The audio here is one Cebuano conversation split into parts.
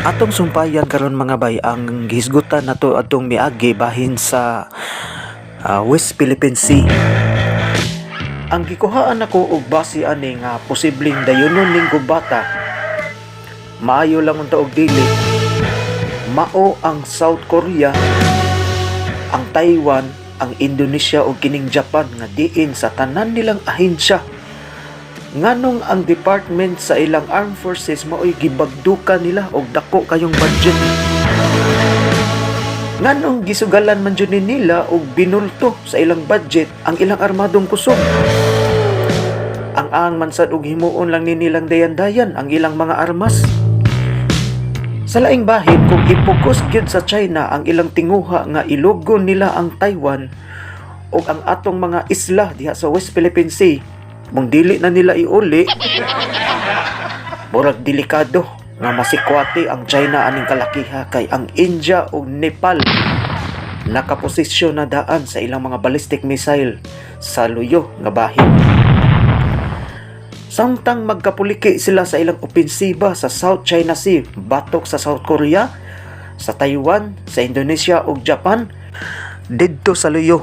Atong sumpayan karon, mga bay, ang gihisgutan nato atong miagi bahin sa West Philippine Sea. Ang gikuhaan nako og base ani nga posibleng dayunon ning gubata, maayo lang unta og dili, mao ang South Korea, ang Taiwan, ang Indonesia ug kining Japan nga diin sa tanan nilang ahensya, nganong ang department sa ilang armed forces mao'y gibagdukan nila og dako kayong budget? Nganong gisugalan man jud ni nila og binulto sa ilang budget ang ilang armadong kusog? Ang man sad og himuon lang ni nilang dayan-dayan ang ilang mga armas. Sa laing bahin, kung ipokus gyud sa China ang ilang tinguha nga ilugon nila ang Taiwan ug ang atong mga isla diha sa West Philippine Sea, mong dili na nila iuli, murag delikado nga masikwati ang China aning kalakiha kay ang India ug Nepal nakaposisyon na daan sa ilang mga ballistic missile sa luyo nga bahin. Samtang magkapuliki sila sa ilang opensiba sa South China Sea batok sa South Korea, sa Taiwan, sa Indonesia ug Japan, didto sa luyo,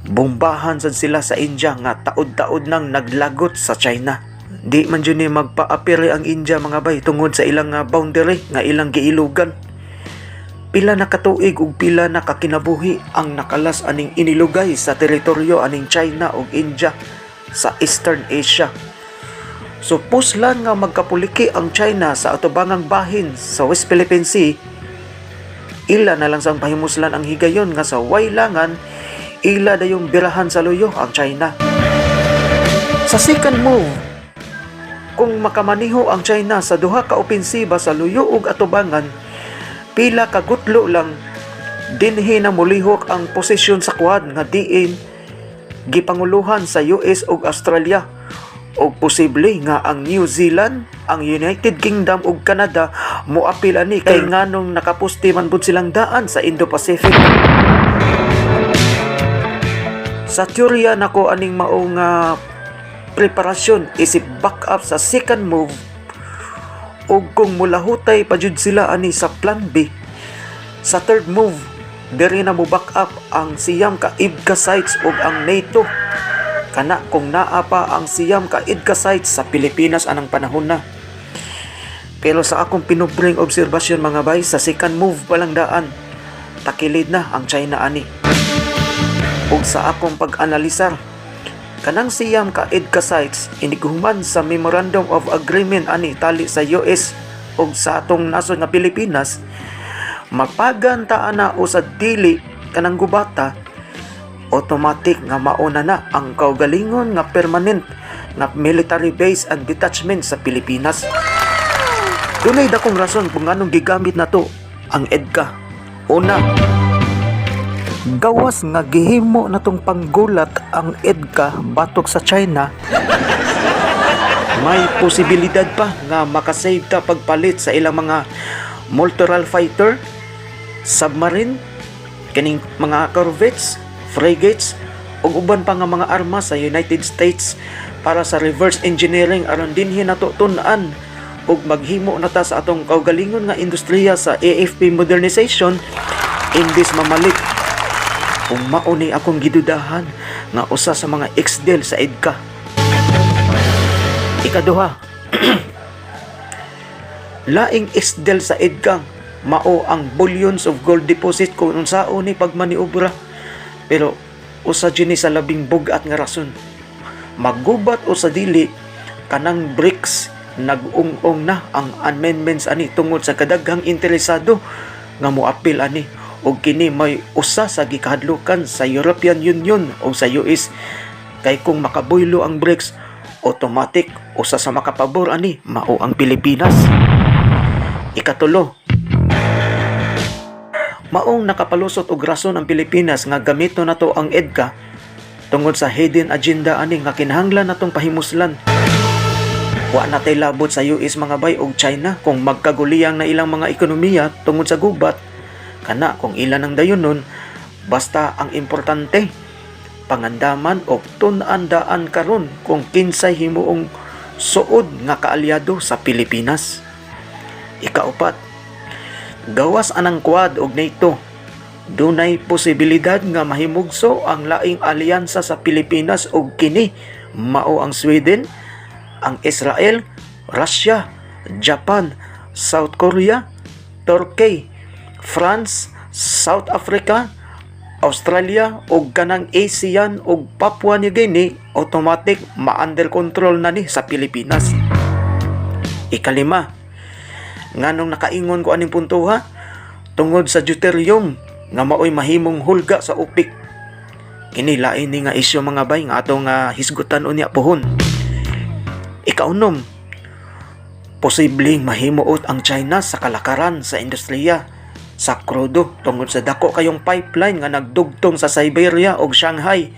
bombahan sad sila sa India nga taod-taod nang naglagot sa China. Di man jud ni magpaapiri ang India, mga bay, tungod sa ilang boundary nga ilang giilugan. Pila na katuig ug pila na kakinabuhi ang nakalas aning inilugay sa teritoryo aning China ug India sa Eastern Asia. So puslan nga magkapuliki ang China sa atubangang bahin sa West Philippine Sea, ila na lang sang pahimuslan ang higayon nga sa waylangan ila dayong birahan sa luyo ang China. Sa second move, kung makamaniho ang China sa duha ka opensiba sa luyo ug atubangan, pila ka gutlo lang dinhi na mulihok ang posisyon sa Quad nga diin gipanguluhan sa US ug Australia, ug posible nga ang New Zealand, ang United Kingdom ug Canada moapil ani kay nganong nakapuste man pud silang daan sa Indo-Pacific. Sa teorya nako, aning maong preparasyon isip backup sa second move, ug kung mulahutay pa jud sila ani sa plan B, sa third move diri na mo back up ang 9 ka EDCA sites ug ang NATO, kana kung naa pa ang 9 ka EDCA sites sa Pilipinas anang panahon na. Pero sa akong pinubreng obserbasyon, mga bay, sa second move pa lang daan takilid na ang China ani. Ug sa akong pag-analisar, kanang 9 ka EDCA sites, inighuman sa Memorandum of Agreement ani tali sa US ug sa atong nasod nga Pilipinas, mapagan ta ana o sa dili kanang gubata, automatic nga mauna na ang kaugalingon nga permanent nga military base and detachment sa Pilipinas. Dunay dakong rason kung anong gigamit nato ang EDCA. Una, gawas nga gihimo natong panggulat ang EDCA batok sa China, may posibilidad pa nga makasave ta pagpalit sa ilang mga multirole fighter, submarine, kining mga corvettes, frigates, ug uban pa nga mga armas sa United States para sa reverse engineering aron dinhi nato tun-an ug maghimo na ta sa atong kaugalingon nga industriya sa AFP modernization imbis mamalit. Kung mao ni akong gidudahan nga usa sa mga ex-deal sa EDCA. Ikaduha, laing ex-deal sa EDCA mao ang billions of gold deposit kung unsaon ni pagmaniobra. Pero usa jud ni sa labing bug-at nga rason. Maggubat o sa dili kanang BRICS, nag-ung-ong na ang amendments ani tungod sa kadaghang interesado nga moapil ani, ug kini may usa sa gikahadlukan sa European Union o sa US kay kung makabuylo ang BRICS, automatic usa sa makapabor ani mao ang Pilipinas. Ikatulo, maong nakapalusot og rason ang Pilipinas nga gamito nato ang EDCA tungod sa hidden agenda ani nga kinahanglan natong pahimuslan. Wa na tay labot sa US, mga bay, og China kung magkaguliyang na ilang mga ekonomiya tungod sa gubat, kana kung ilan ang dayunon. Basta ang importante, pangandaman og tun-an daan karon kung kinsay himuong suod nga kaalyado sa Pilipinas. Ikaupat, Gawas anang Quad og NATO, dunay posibilidad nga mahimugso ang laing alyansa sa Pilipinas ug kini mao ang Sweden, ang Israel, Russia, Japan, South Korea, Turkey, France, South Africa, Australia ug kanang ASEAN ug Papua New Guinea, automatic ma-under control na ni sa Pilipinas. Ikalima, nganong nakaingon ko aning puntoha? Tungod sa deuterium nga maoy mahimong hulga sa OPEC. Kini lain ni nga isyu, mga bay, nga atong hisgutan unya pohon. Ikaunom, posibleng mahimuot ang China sa kalakaran sa industriya sa krudo tungod sa dako kayong pipeline nga nagdugtong sa Siberia ug Shanghai.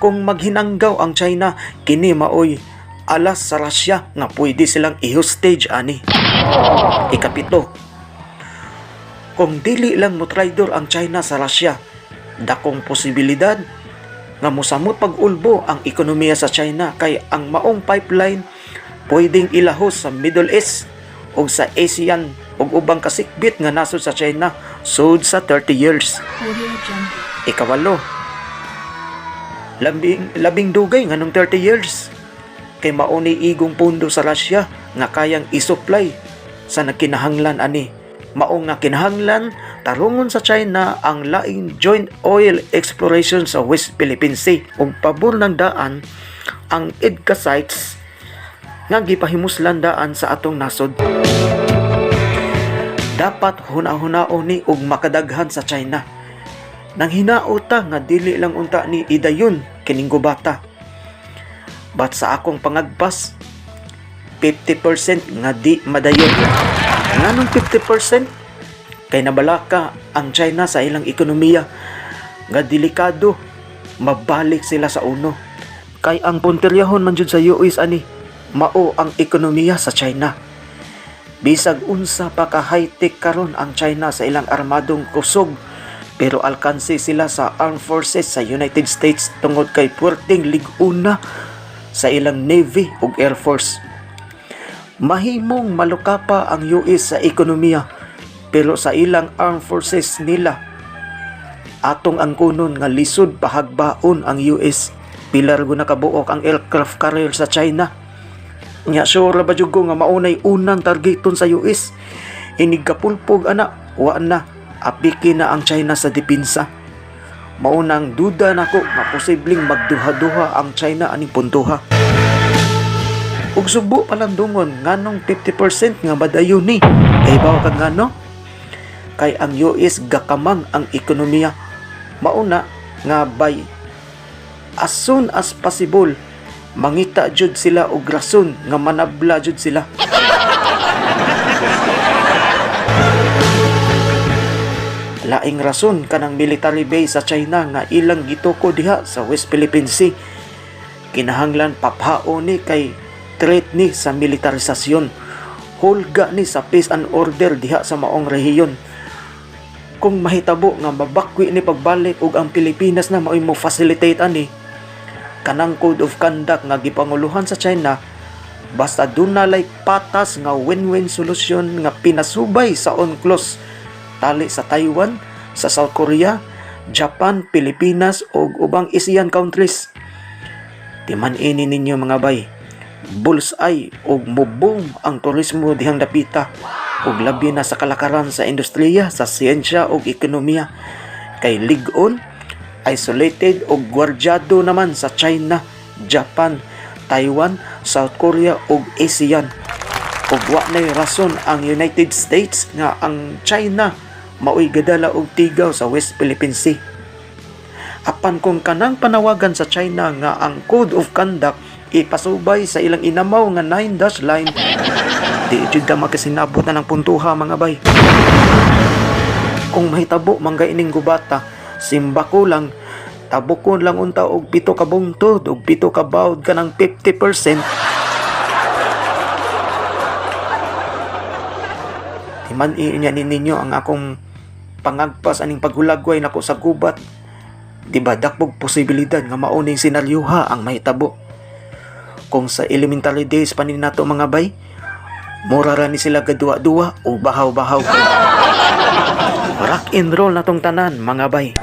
Kung maghinanggaw ang China, kini maoy alas sa Russia nga pwede silang i-hostage ani. Ikapito, kung dili lang mo traidor ang China sa Russia, dakong posibilidad nga mosamot pag-ulbo ang ekonomiya sa China kay ang maong pipeline pwedeng ilahos sa Middle East ug sa ASEAN ug ubang kasikbit nga nasod sa China sud sa 30 years. Audio Jungle. Ikawalo, labing, labing dugay nganong 30 years kay mao ni igong pundo sa Russia nga kayang isupply sa nagkinahanglan ani. Mao nga kinahanglan tarungon sa China ang laing joint oil exploration sa West Philippine Sea ug pabor ng daan ang EDCA sites nga gipahimuslan daan sa atong nasod. Dapat huna-hunaon ni og makadaghan sa China. Nang hinaota nga dili lang unta ni idayon kining gubata. But sa akong pangagpas, 50% nga di madayon. Nganong 50%? Kay nabalaka ang China sa ilang ekonomiya nga delikado mabalik sila sa uno. Kay ang punteryahon man jud sa US ani mao ang ekonomiya sa China. Bisag unsa pa ka high-tech karon ang China sa ilang armadong kusog, pero alkanse sila sa armed forces sa United States tungod kay puwerteng lig-una sa ilang Navy ug Air Force. Mahimong malukapa ang US sa ekonomiya, pero sa ilang armed forces nila atong angkonon nga lisod pahagbaon ang US. Pila ra gud nakabuok ang aircraft carrier sa China. Nya sure ra ba jud ko nga maunay unang targeton sa US? Inig kapulpog ana, wa na apiki na ang China sa depensa. Maunang duda nako nga posibleng magduha-duha ang China aning puntuha. Ug subo palandungon nganong 50% nga madayon ni. Kay bawo kag ngano? Kay ang US gakamang ang ekonomiya. Mauna nga by as soon as possible mangita jud sila og rason nga manabla jud sila. Laing rason kanang military base sa China nga ilang gituko diha sa West Philippine Sea. Kinahanglan paphao ni kay threat ni sa militarisasyon. Hulga ni sa peace and order diha sa maong rehiyon. Kung mahitabo nga mabakwi ni pagbalik ug ang Pilipinas na maoy mo facilitate ani kanang code of conduct nga gipanguluhan sa China, basta dunay patas nga win-win solution nga pinasubay sa UNCLOS tali sa Taiwan, sa South Korea, Japan, Pilipinas ug ubang ASEAN countries. Timan ini ninyo, mga bay. Bullseye ug mo-boom ang turismo dihang dapita ug labi na sa kalakaran sa industriya, sa siyensya ug ekonomiya. Kay lig-on, isolated ug gwardyado naman sa China, Japan, Taiwan, South Korea ug ASEAN. Ug wa nay rason ang United States nga ang China maoy gadala og tigaw sa West Philippine Sea. Apan kung kanang panawagan sa China nga ang code of conduct ipasubay sa ilang inamaw nga 9 dash line, di jud ta makasinabot na ng puntuha, mga bay. Kung mahitabo man ining gubata, simba ko lang, tabukon lang unta og 7 ka bungtod og 7 ka bawd kanang 50%. Timan inya ninyo ang akong pangagpas aning paghulagway nako sa gubat. Di ba dakpog posibilidad nga mao ning senaryoha ang mahitabo? Kung sa elementary days pa ni nato, mga bay, Mura ra ni sila gaduwa-duwa o bahaw-bahaw. Rock and roll na tong tanan, mga bay.